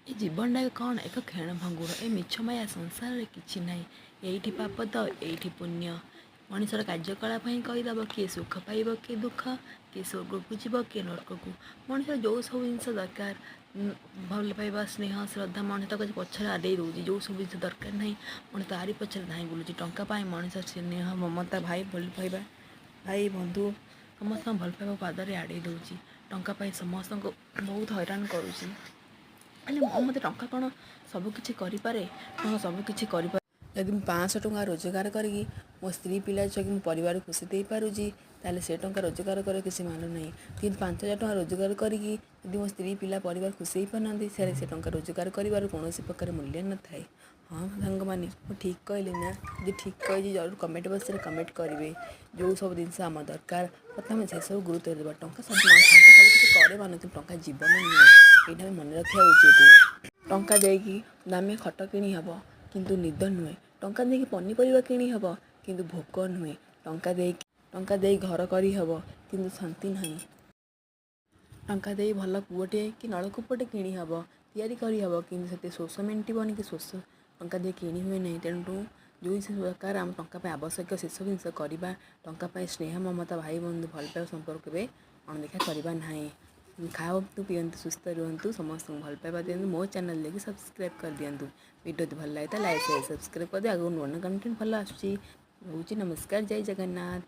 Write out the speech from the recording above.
ଏ ଜୀବନଟା କ'ଣ ଏକ କ୍ଷଣଭଙ୍ଗୁର। ଏ ମିଛ ମାୟା ସଂସାରରେ କିଛି ନାହିଁ। ଏଇଠି ପାପ ତ ଏଇଠି ପୁଣ୍ୟ। ମଣିଷର କାର୍ଯ୍ୟକଳାପ ହିଁ କହିଦେବ କିଏ ସୁଖ ପାଇବ, କିଏ ଦୁଃଖ, କିଏ ସ୍ୱର୍ଗକୁ ଯିବ, କିଏ ନର୍କକୁ। ମଣିଷର ଯେଉଁ ସବୁ ଜିନିଷ ଦରକାର, ଭଲ ପାଇବା, ସ୍ନେହ, ଶ୍ରଦ୍ଧା, ମଣିଷ ତାକୁ ପଛରେ ଆଡ଼େଇ ଦେଉଛି। ଯେଉଁ ସବୁ ଜିନିଷ ଦରକାର ନାହିଁ, ମଣିଷ ତାରି ପଛରେ ଧାଇଁ ବୁଲୁଛି। ଟଙ୍କା ପାଇଁ ମଣିଷ ସ୍ନେହ, ମମତା, ଭାଇ, ଭଲ ପାଇବା, ଭାଇ ବନ୍ଧୁ ସମସ୍ତଙ୍କ ଭଲ ପାଇବା ପାଦରେ ଆଡ଼େଇ ଦେଉଛି। ଟଙ୍କା ପାଇଁ ସମସ୍ତଙ୍କୁ ବହୁତ ହଇରାଣ କରୁଛି। ହେଲେ ମୋ ମତେ ଟଙ୍କା କ'ଣ ସବୁକିଛି କରିପାରେ? ଟଙ୍କା ସବୁକିଛି କରିପାରେ। ଯଦି ମୁଁ 500 ଟଙ୍କା ରୋଜଗାର କରିକି ମୋ ସ୍ତ୍ରୀ, ପିଲା ଛୁଆକି, ମୋ ପରିବାର ଖୁସି ଦେଇପାରୁଛି, ତାହେଲେ ସେ ଟଙ୍କା ରୋଜଗାର କରିବା କିଛି ମାନେ ନାହିଁ। କିନ୍ତୁ 5000 ଟଙ୍କା ରୋଜଗାର କରିକି ଯଦି ମୋ ସ୍ତ୍ରୀ, ପିଲା, ପରିବାର ଖୁସି ହେଇପାରୁନାହାନ୍ତି, ସେ ଟଙ୍କା ରୋଜଗାର କରିବାର କୌଣସି ପ୍ରକାର ମୂଲ୍ୟ ନଥାଏ। ହଁ ସାଙ୍ଗମାନେ, ମୁଁ ଠିକ୍ କହିଲି ନା? ଯଦି ଠିକ୍ କହିଛି, ଜରୁର କମେଣ୍ଟ ବକ୍ସରେ କମେଣ୍ଟ କରିବେ। ଯେଉଁ ସବୁ ଜିନିଷ ଆମ ଦରକାର, ପ୍ରଥମେ ସେସବୁ ଗୁରୁତ୍ୱ ଦେବା। ଟଙ୍କା ସବୁ କିଛି କରେ ମାନ, କିନ୍ତୁ ଟଙ୍କା ଜୀବନ ନୁହେଁ। ଏଇଟା ଆମେ ମନେ ରଖିବା ଉଚିତ। ଟଙ୍କା ଦେଇକି ଦାମୀ ଖଟ କିଣି ହେବ, କିନ୍ତୁ ନିଦ ନୁହେଁ। ଟଙ୍କା ଦେଇକି ପନିପରିବା କିଣି ହେବ, କିନ୍ତୁ ଭୋକ ନୁହେଁ। ଟଙ୍କା ଦେଇ ଘର କରିହେବ, କିନ୍ତୁ ଶାନ୍ତି ନାହିଁ। ଟଙ୍କା ଦେଇ ଭଲ କୂଅଟିଏ କି ନଳକୂପଟେ କିଣି ହେବ, ତିଆରି କରିହେବ, କିନ୍ତୁ ସେଥିରେ ଶୋଷ ମେଣ୍ଟିବନି କି ଶୋଷ ଟଙ୍କା ଦେଇ କିଣି ହୁଏ ନାହିଁ। ତେଣୁ ଯେଉଁ ଜିନିଷ ଦରକାର, ଆମ ଟଙ୍କା ପାଇଁ ଆବଶ୍ୟକ, ସେସବୁ ଜିନିଷ କରିବା। ଟଙ୍କା ପାଇଁ ସ୍ନେହ, ମମତା, ଭାଇ ବନ୍ଧୁ, ଭଲ ପାଇବା ସମ୍ପର୍କ କେବେ ଅଣଦେଖା କରିବା ନାହିଁ। ଖାଆନ୍ତୁ, ପିଅନ୍ତୁ, ସୁସ୍ଥ ରୁହନ୍ତୁ, ସମସ୍ତଙ୍କୁ ଭଲ ପାଇବା ଦିଅନ୍ତୁ। ମୋ ଚ୍ୟାନେଲ୍ ଦେଖି ସବସ୍କ୍ରାଇବ୍ କରିଦିଅନ୍ତୁ। ଭିଡ଼ିଓ ଯଦି ଭଲ ଲାଗେ ତ ଲାଇକ୍, ସେୟାର, ସବସ୍କ୍ରାଇବ୍ କରିଦିଅ। ଆଗକୁ ନୂଆ ନୂଆ କଣ୍ଟେଣ୍ଟ ଭଲ ଆସୁଛି। ରହୁଛି, ନମସ୍କାର, ଜୟ ଜଗନ୍ନାଥ।